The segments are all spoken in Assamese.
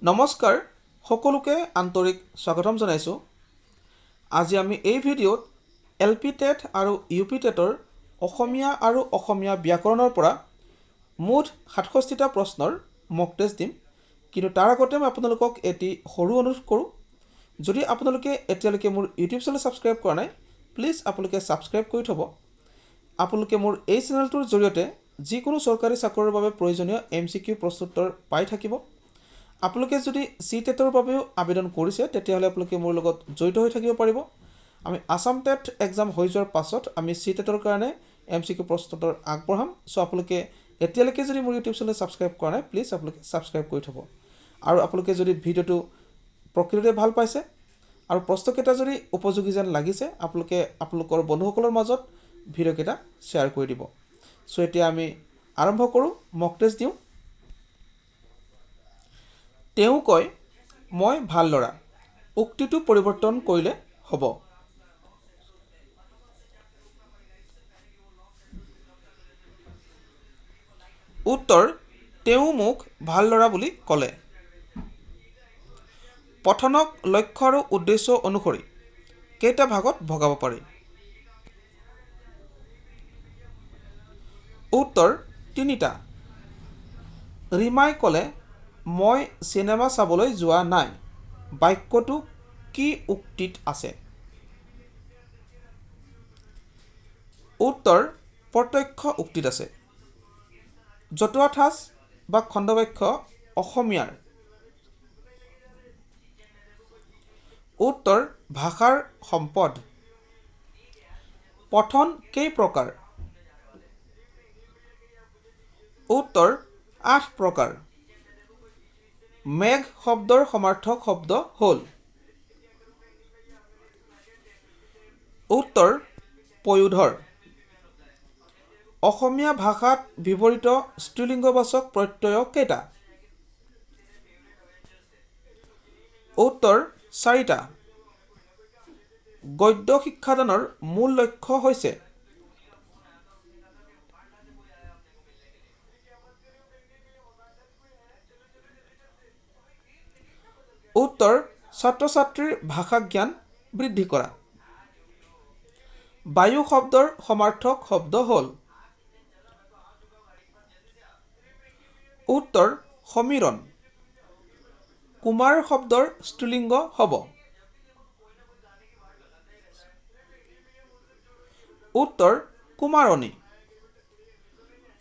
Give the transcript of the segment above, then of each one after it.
নমস্কাৰ, সকলোকে আন্তৰিক স্বাগতম জনাইছোঁ। আজি আমি এই ভিডিঅ'ত এল পি টেট আৰু ইউ পি টেটৰ অসমীয়া আৰু অসমীয়া ব্যাকৰণৰ পৰা মুঠ 67টা প্ৰশ্নৰ মক টেষ্ট দিম। কিন্তু তাৰ আগতে মই আপোনালোকক এটি সৰু অনুৰোধ কৰোঁ, যদি আপোনালোকে এতিয়ালৈকে মোৰ ইউটিউব চেনেল ছাবস্ক্ৰাইব কৰা নাই, প্লিজ আপোনালোকে ছাবস্ক্ৰাইব কৰি থ'ব। আপোনালোকে মোৰ এই চেনেলটোৰ জৰিয়তে যিকোনো চৰকাৰী চাকৰিৰ বাবে প্ৰয়োজনীয় এমচিকিউ প্ৰশ্নোত্তৰ পাই থাকিব। আপোনালোকে যদি চি টেটৰ বাবেও আবেদন কৰিছে, তেতিয়াহ'লে আপোনালোকে মোৰ লগত জড়িত হৈ থাকিব পাৰিব। আমি আছাম টেট এক্সাম হৈ যোৱাৰ পাছত আমি চি টেটৰ কাৰণে এমচিকিউ প্ৰশ্নোত্তৰ আগবঢ়াম। চ' আপোনালোকে এতিয়ালৈকে যদি মোৰ ইউটিউব চেনেল ছাবস্ক্ৰাইব কৰা নাই, প্লিজ আপোনালোকে ছাবস্ক্ৰাইব কৰি থ'ব। আৰু আপোনালোকে যদি ভিডিঅ'টো প্ৰকৃততে ভাল পাইছে আৰু প্ৰশ্নকেইটা যদি উপযোগী যেন লাগিছে, আপোনালোকে আপোনালোকৰ বন্ধুসকলৰ মাজত ভিডিঅ'কেইটা শ্বেয়াৰ কৰি দিব। চ' এতিয়া আমি আৰম্ভ কৰোঁ, মক টেষ্ট দিওঁ। তেওঁ কয়, "মই ভাল ল'ৰা।" উক্তিটো পৰিৱৰ্তন কৰিলে হ'ব। উত্তৰ, তেওঁ মোক ভাল ল'ৰা বুলি ক'লে। পঠনক লক্ষ্য আৰু উদ্দেশ্য অনুসৰি কেইটা ভাগত ভগাব পাৰি? উত্তৰ, তিনিটা। ৰীমাই ক'লে, "মই চিনেমা চাবলৈ যোৱা নাই।" বাক্যটো কি উক্তিত আছে? উত্তৰ, প্ৰত্যক্ষ উক্তিত আছে। জতুৱা ঠাঁচ বা খণ্ডবাক্য অসমীয়াৰ। উত্তৰ, ভাষাৰ সম্পদ। পঠন কেই প্ৰকাৰ? উত্তৰ, 8 প্ৰকাৰ। মেঘ শব্দৰ সমাৰ্থক শব্দ হ'ল। উত্তৰ, পয়োধৰ। অসমীয়া ভাষাত ব্যৱহৃত স্ত্ৰীলিংগবাচক প্ৰত্যয় কেইটা? উত্তৰ, চাৰিটা। গদ্য শিক্ষাদানৰ মূল লক্ষ্য হৈছে। উত্তৰ, ছাত্ৰ ছাত্ৰীৰ ভাষা জ্ঞান বৃদ্ধি কৰা। বায়ু শব্দৰ সমাৰ্থক শব্দ হ'ল। উত্তৰ, সমীৰণ। কুমাৰ শব্দৰ স্ত্ৰীলিংগ হ'ব। উত্তৰ, কুমাৰণী।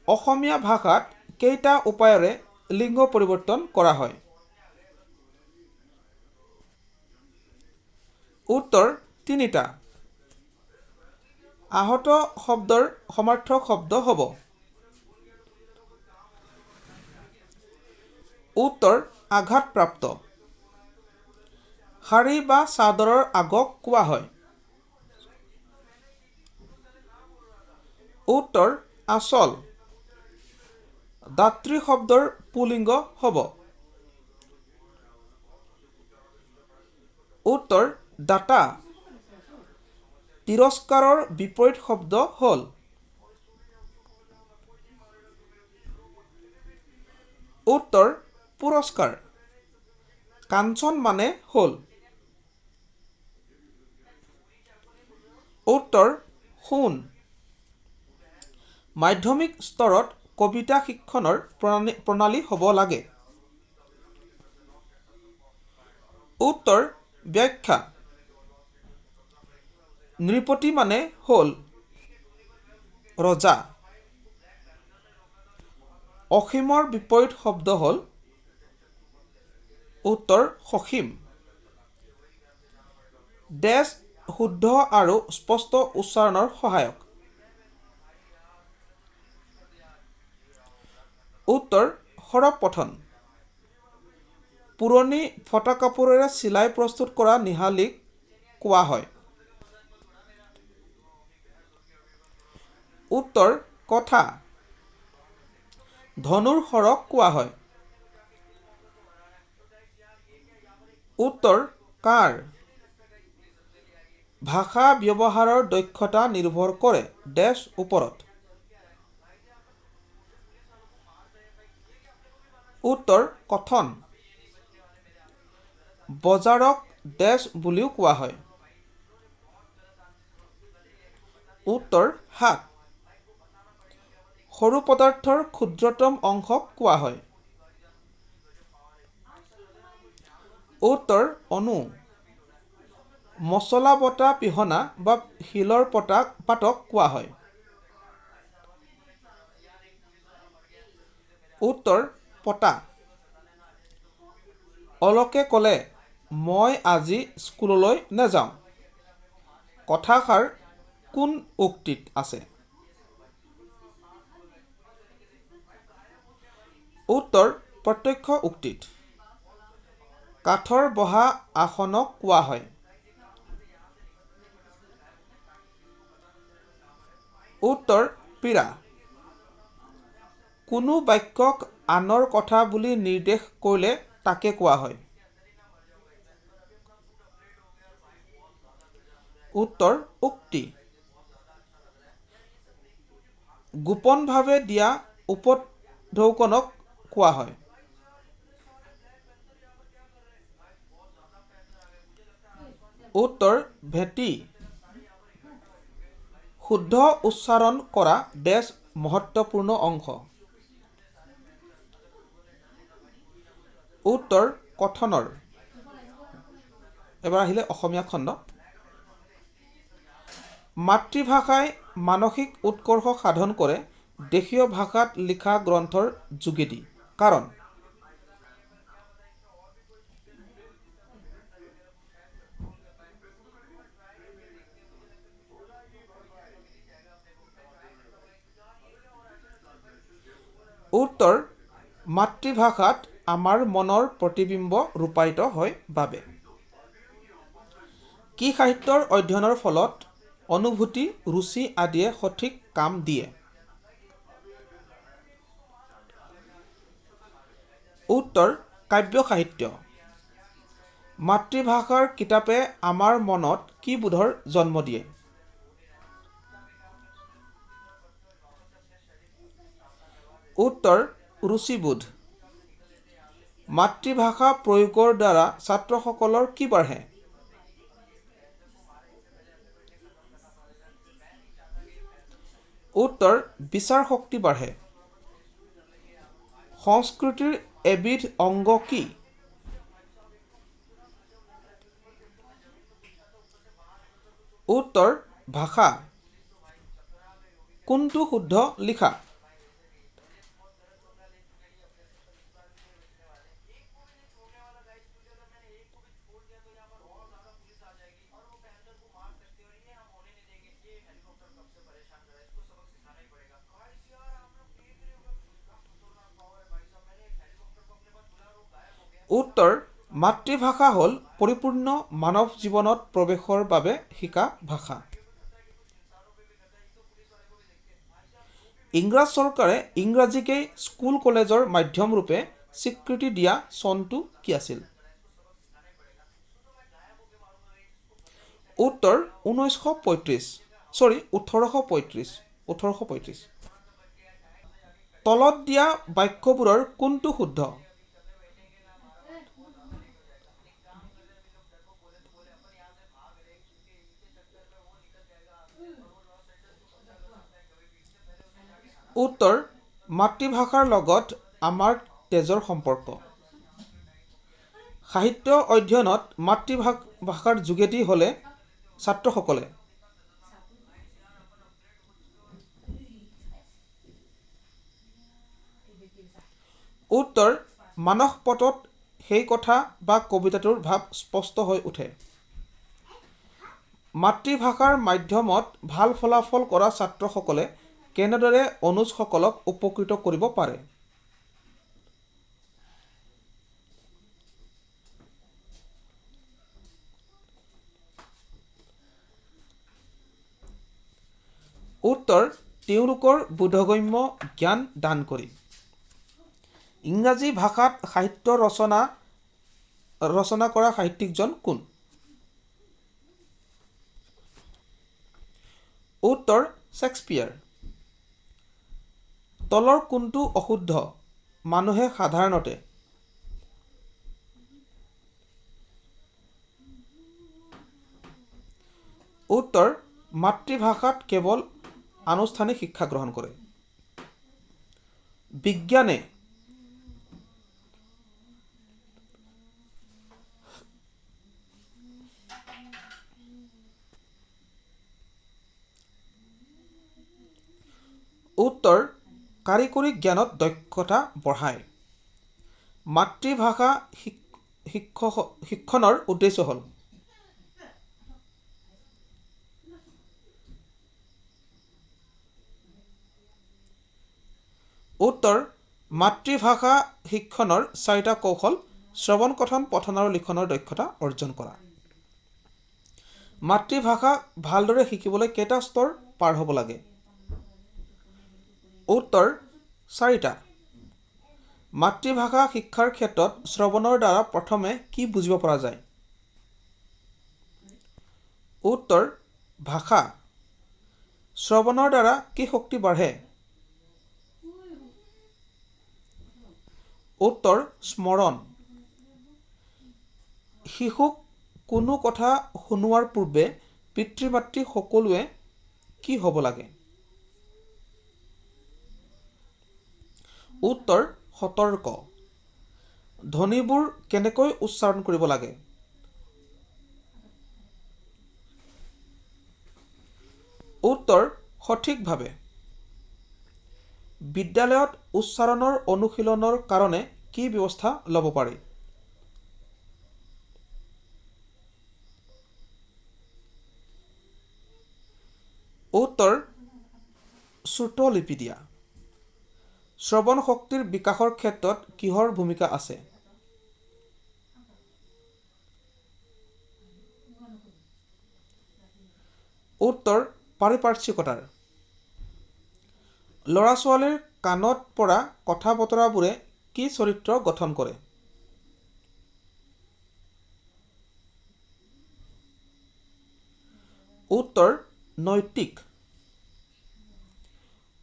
অসমীয়া ভাষাত কেইটা উপায়েৰে লিংগ পৰিৱৰ্তন কৰা হয়? উত্তৰ, তিনিটা। আহত শব্দৰ সমাৰ্থক শব্দ হ'ব। উত্তৰ, আঘাতপ্ৰাপ্ত। শাৰী বা চাদৰৰ আগক কোৱা হয়। উত্তৰ, আঁচল। দাত্ৰী শব্দৰ পুলিংগ হ'ব। উত্তৰ, দাতা। তিৰস্কাৰৰ বিপৰীত শব্দ হ'ল। উত্তৰ, পুৰস্কাৰ। কাঞ্চন মানে হ'ল। উত্তৰ, সোণ। মাধ্যমিক স্তৰত কবিতা শিক্ষণৰ প্ৰণালী হ'ব লাগে। উত্তৰ, ব্যাখ্যা। নৃপতি মানে হ'ল। ৰজা। অসীমৰ বিপৰীত শব্দ হ'ল। উত্তৰ, সসীম। ডেছ শুদ্ধ আৰু স্পষ্ট উচ্চাৰণৰ সহায়ক। উত্তৰ, সৰব পঠন। পুৰণি ফটা কাপোৰেৰে চিলাই প্ৰস্তুত কৰা নিহালিক কোৱা হয়। উত্তৰ, কথা। ধনুৰ শৰক কোৱা হয়। উত্তৰ, কাঁড়। ভাষা ব্যৱহাৰৰ দক্ষতা নিৰ্ভৰ কৰে ডেছ ওপৰত। উত্তৰ, কথন। বজাৰক ডেছ বুলিও কোৱা হয়। উত্তৰ হাট। সৰু পদাৰ্থৰ ক্ষুদ্ৰতম অংশক কোৱা হয়। উত্তৰ অণু। মছলা বটা পিহনা বা শিলৰ পাতক কোৱা হয়। উত্তৰ পতা। অলকে ক'লে, মই আজি স্কুললৈ নাযাওঁ। কথাষাৰ কোন উক্তিত আছে? উত্তৰ প্ৰত্যক্ষ উক্তিত। কাঠৰ বহা আসনক কোৱা হয়। উত্তৰ পীৰা। কোনো বাক্যক আনৰ কথা বুলি নিৰ্দেশ কৰিলে তাকে কোৱা হয়। উত্তৰ উক্তি। গোপনভাৱে দিয়া উপঢৌকনক কোৱা হয়। উত্তৰ ভেটি। শুদ্ধ উচ্চাৰণ কৰা ডেছ মহত্বপূৰ্ণ অংশ। উত্তৰ কথনৰ। এবাৰ আহিলে অসমীয়া খণ্ড। মাতৃভাষাই মানসিক উৎকৰ্ষ সাধন কৰে দেশীয় ভাষাত লিখা গ্ৰন্থৰ যোগেদি। কাৰণ উত্তৰ মাতৃভাষাত আমাৰ মনৰ প্ৰতিবিম্ব ৰূপায়িত হয় বাবে। কি সাহিত্যৰ অধ্যয়নৰ ফলত অনুভূতি, ৰুচি আদিয়ে সঠিক কাম দিয়ে? উত্তৰ কাব্য সাহিত্য। মাতৃভাষাৰ কিতাপে আমাৰ মনত কি বোধৰ জন্ম দিয়ে? উত্তৰ ৰুচিবোধ। মাতৃভাষা প্ৰয়োগৰ দ্বাৰা ছাত্ৰসকলৰ কি বাঢ়ে? উত্তৰ বিচাৰ শক্তি বাঢ়ে। সংস্কৃতিৰ এবিধ অংগ কি? উত্তৰ ভাষা। কোনটো শুদ্ধ লিখা? উত্তৰ মাতৃভাষা হ'ল পৰিপূৰ্ণ মানৱ জীৱনত প্ৰৱেশৰ বাবে শিকা ভাষা। ইংৰাজ চৰকাৰে ইংৰাজীকেই স্কুল কলেজৰ মাধ্যম ৰূপে স্বীকৃতি দিয়া চনটো কি আছিল? উত্তৰ 1935, চৰি, 1835, 1835। তলত দিয়া বাক্যবোৰৰ কোনটো শুদ্ধ? উত্তৰ মাতৃভাষাৰ লগত আমাৰ তেজৰ সম্পৰ্ক। সাহিত্য অধ্যয়নত মাতৃভাষাৰ যোগেদি হ'লে ছাত্ৰসকলে উত্তৰ মানসপটত সেই কথা বা কবিতাটোৰ ভাৱ স্পষ্ট হৈ উঠে। মাতৃভাষাৰ মাধ্যমত ভাল ফলাফল কৰা ছাত্ৰসকলে কেনেদৰে অনুজসকলক উপকৃত কৰিব পাৰে? উত্তৰ তেওঁলোকৰ বোধগম্য জ্ঞান দান কৰি। ইংৰাজী ভাষাত সাহিত্য ৰচনা কৰা সাহিত্যিকজন কোন? উত্তৰ শ্বেক্সপীয়াৰ। তলৰ কোনটো অশুদ্ধ? মানুহে সাধাৰণতে উত্তৰ, মাতৃভাষাত কেৱল আনুষ্ঠানিক শিক্ষা গ্ৰহণ কৰে। বিজ্ঞানে উত্তৰ, কাৰিকৰী জ্ঞানত দক্ষতা বঢ়ায়। মাতৃভাষা শিক্ষণৰ উদ্দেশ্য হ'ল? উত্তৰ, মাতৃভাষা শিক্ষণৰ চাৰিটা কৌশল শ্ৰৱণ, কথন, পঠন আৰু লিখনৰ দক্ষতা অৰ্জন কৰা। মাতৃভাষা ভালদৰে শিকিবলৈ কেইটা স্তৰ পাৰ হ'ব লাগে? উত্তৰ, চাৰিটা। মাতৃভাষা শিক্ষাৰ ক্ষেত্ৰত শ্ৰৱণৰ দ্বাৰা প্ৰথমে কি বুজিব পৰা যায়? উত্তৰ, ভাষা। শ্ৰৱণৰ দ্বাৰা কি শক্তি বাঢ়ে? উত্তৰ, স্মৰণ। শিশুক কোনো কথা শুনোৱাৰ পূৰ্বে পিতৃ মাতৃ সকলোৱে কি হ'ব লাগে? উত্তৰ, সতৰ্ক। ধ্বনিবোৰ কেনেকৈ উচ্চাৰণ কৰিব লাগে? উত্তৰ, সঠিকভাৱে। বিদ্যালয়ত উচ্চাৰণৰ অনুশীলনৰ কাৰণে কি ব্যৱস্থা ল'ব পাৰি? উত্তৰ, শ্ৰুতলিপি দিয়া। শ্ৰৱণ শক্তিৰ বিকাশৰ ক্ষেত্ৰত কিহৰ ভূমিকা আছে? উত্তৰ, পাৰিপাৰ্শ্বিকতাৰ। ল'ৰা ছোৱালীৰ কাণত পৰা কথা বতৰাবোৰে কি চৰিত্ৰ গঠন কৰে? উত্তৰ, নৈতিক।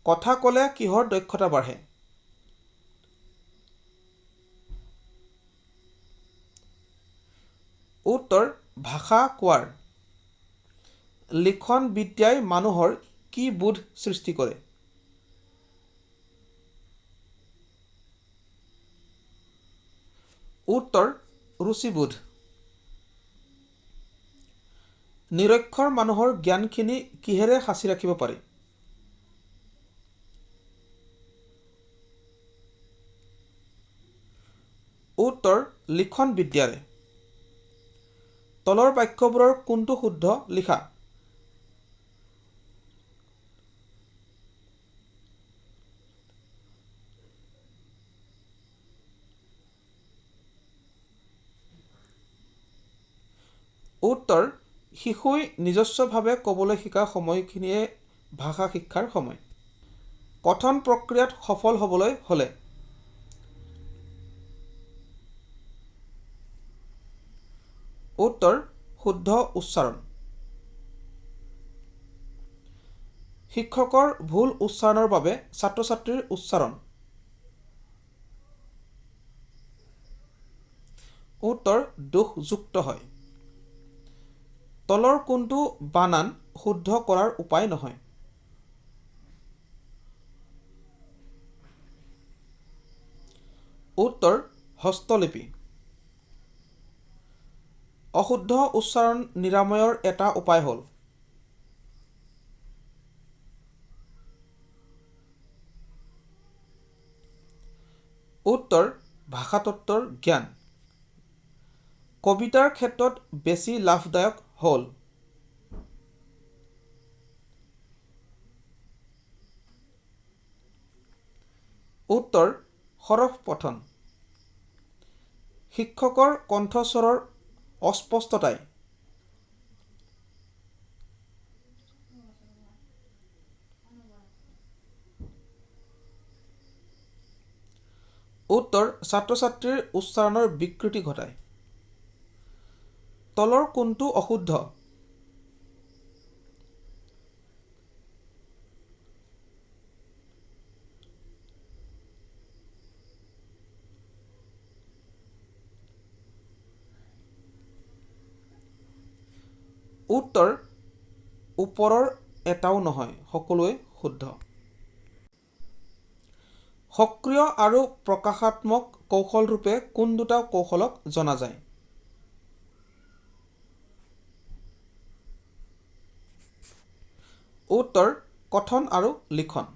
কথা ক'লে কিহৰ দক্ষতা বাঢ়ে? উত্তৰ, ভাষা কোৱাৰ। লিখন বিদ্যাই মানুহৰ কি বোধ সৃষ্টি কৰে? উত্তৰ, ৰুচিবোধ। নিৰক্ষৰ মানুহৰ জ্ঞানখিনি কিহেৰে সাঁচি ৰাখিব পাৰি? উত্তৰ, লিখন বিদ্যাৰে। তলৰ বাক্যবোৰৰ কোনটো শুদ্ধ লিখা। উত্তৰ, শিশুই নিজস্বভাৱে ক'বলৈ শিকা সময়খিনিয়ে ভাষা শিক্ষাৰ সময়। কথন প্ৰক্ৰিয়াত সফল হ'বলৈ হ'লে উত্তৰ, শুদ্ধ উচ্চাৰণ। শিক্ষকৰ ভুল উচ্চাৰণৰ বাবে ছাত্ৰ ছাত্ৰীৰ উচ্চাৰণ। উত্তৰ, দোষযুক্ত হয়। তলৰ কোনটো বানান শুদ্ধ কৰাৰ উপায় নহয়? উত্তৰ, হস্তলিপি। অশুদ্ধ উচ্চাৰণ নিৰাময়ৰ এটা উপায় হ'ল? উত্তৰ, ভাষাতত্ত্বৰ জ্ঞান। কবিতাৰ ক্ষেত্ৰত বেছি লাভদায়ক হ'ল? উত্তৰ, সৰস পঠন। শিক্ষকৰ কণ্ঠস্বৰৰ অস্পষ্টতাই উত্তৰ, ছাত্ৰ ছাত্ৰীৰ উচ্চাৰণৰ বিকৃতি ঘটায়। তলৰ কোনটো অশুদ্ধ? উত্তৰ, ওপৰৰ এটাও নহয়, সকলোৱে শুদ্ধ। সক্ৰিয় আৰু প্ৰকাশাত্মক কৌশলৰূপে কোন দুটা কৌশলক জনা যায়? উত্তৰ, কথন আৰু লিখন।